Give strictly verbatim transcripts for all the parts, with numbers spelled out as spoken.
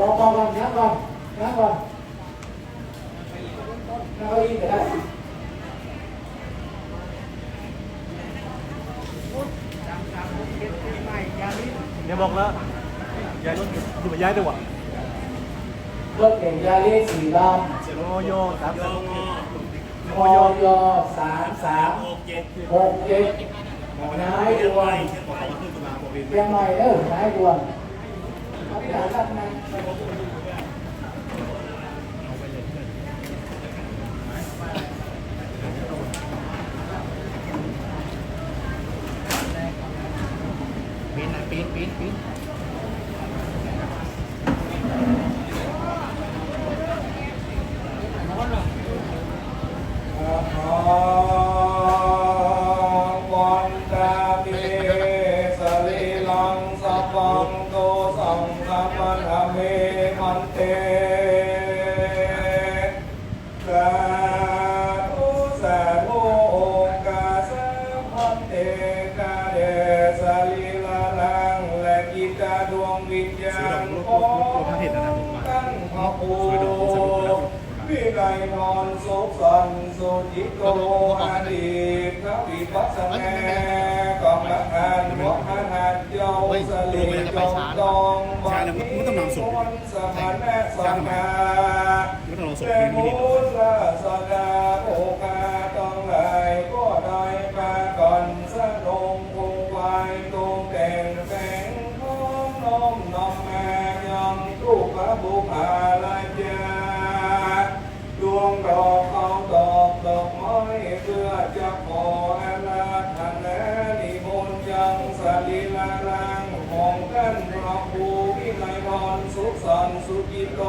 ออกมาก่อน นั่งก่อน นั่งก่อน นั่งเก้าอี้ก็ได้ เดี๋ยวบอกแล้ว ย้ายรถ อยู่ ย้ายดีกว่า รถเก๋งยาริสสีดำ โยโย่ สามสาม โยโย่ สามสาม หกเจ็ด หกเจ็ด นายด่วน เชียงใหม่เด้อ นายด่วน ปีนนะ ปีน ปีน ปีน วันตาเม สรีรัง สัพพัง โตสัง ขมัฏฐะเม ภันเต สาธุ สาธุ โอกาสะ ภันเต ข้าแต่สรีระร่างและจิตดวงวิญญาณของต้านพระครู วิไลพร สุขสันต์ สุจิตโต อดีตพระวิปัสสนากรรมฐานวัดพระธาตุเจ้าสะเล จงต้องบัดนี้มนต์ สมณะสหาย และมูลราษฎาโภคาตังหลาย ก็ได้ปากั๋นสะดงคงไว้ตกแต่งแสงทอง น้อมนำมายังรูปพระบุพพาราชา ดวงดอกข้าวตอกดอกไม้ เพื่อจะขออาราธนานิมนต์ยังสรีระร่างของต้านพระครูวิไลพร สุขสันต์ สุจิตโต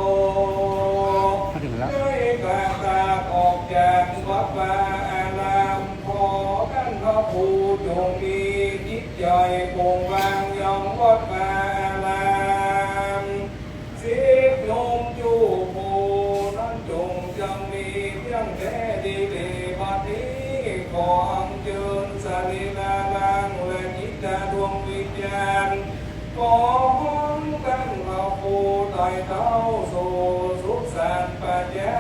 มาถึงแล้ว ได้กระตากออกจากวัดวาอาราม ขอต้านพระครูจงมีจิตใจ๋ปล่อยวางยังวัดวาอาราม สิทธิ์โยมกู้ผู้นั้นจงจักมีเพียงแต่ดีๆ บัดนี้ขออัญเจิญสรีระร่างและจิตดวงวิญญาณ ของต้านพระครูไต่เต้าสู่สุสานปัญญา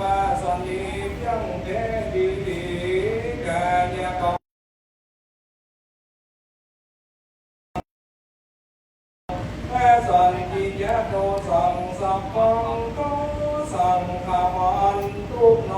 ว่าสันติเพียงแต่ดีๆ กายกรรม สันติยะโตสังสัพพังโตสังฆะวันตุโน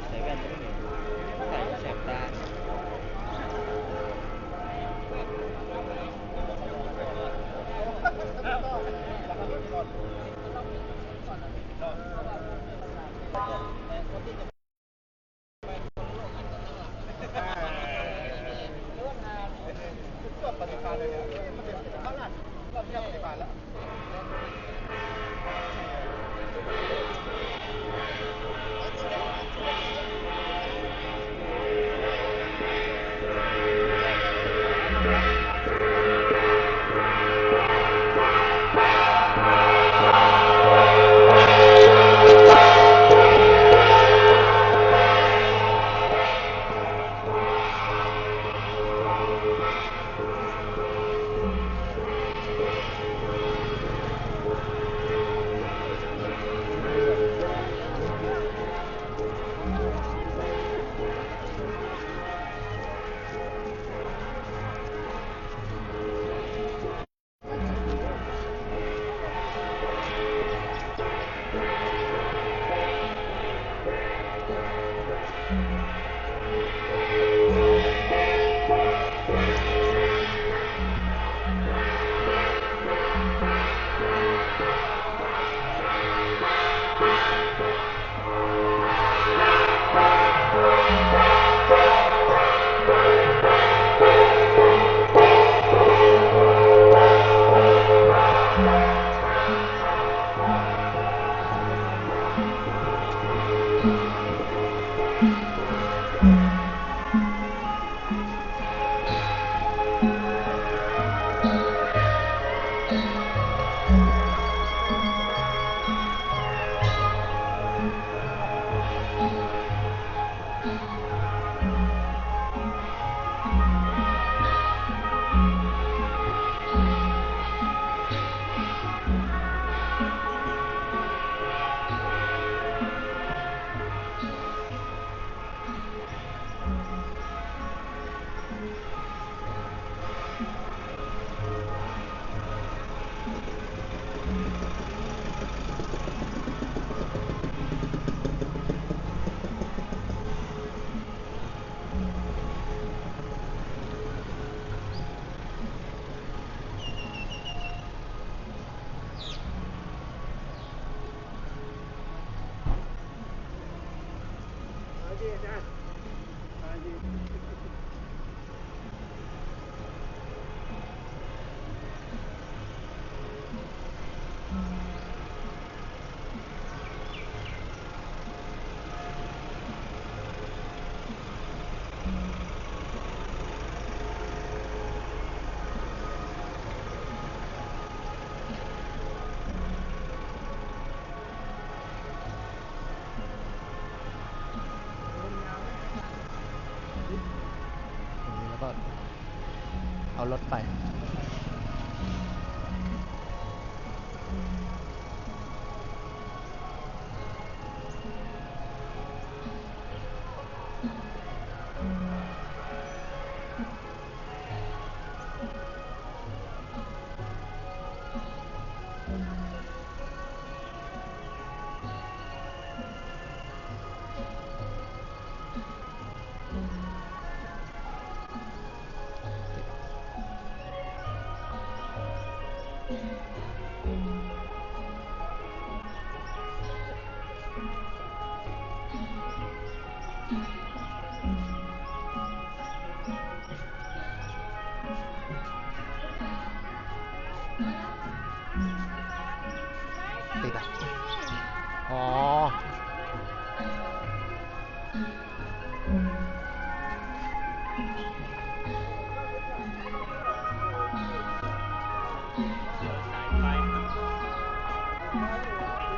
ใส่แว่นก็ไม่เห็น ใส่แสบตา ตรงนี้แล้วก็เอารถไป ติดอ่ะ อ๋อ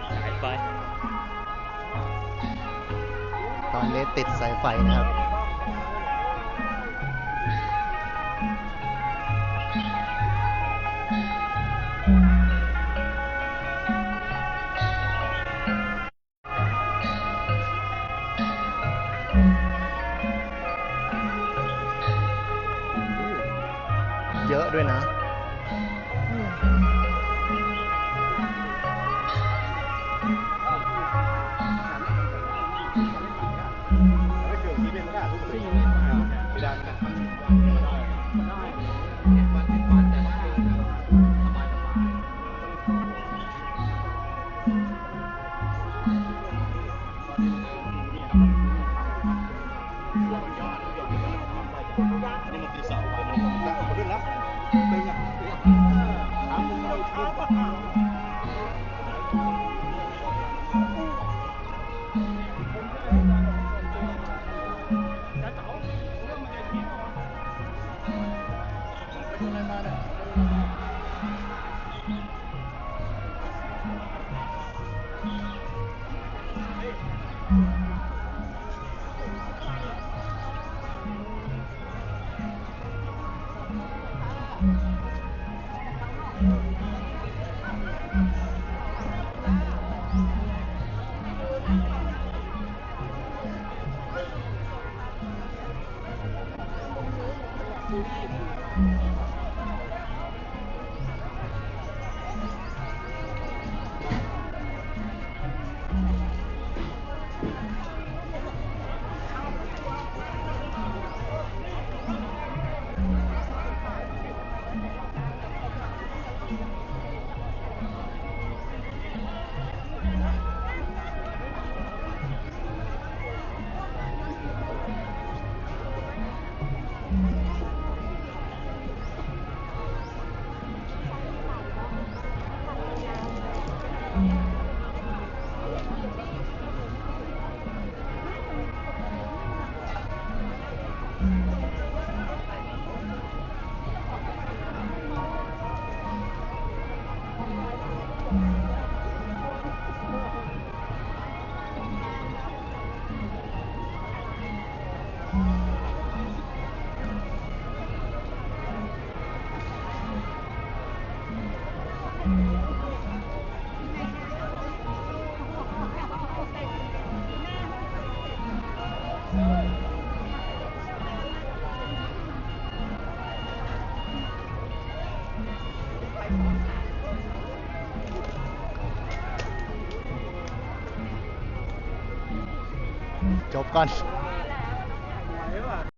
สายไฟ ตอนนี้ติดสายไฟนะครับ เยอะด้วยนะ อันนี้มันคือเสาไฟ มันต้องตั้งขึ้นแล้ว จบก่อน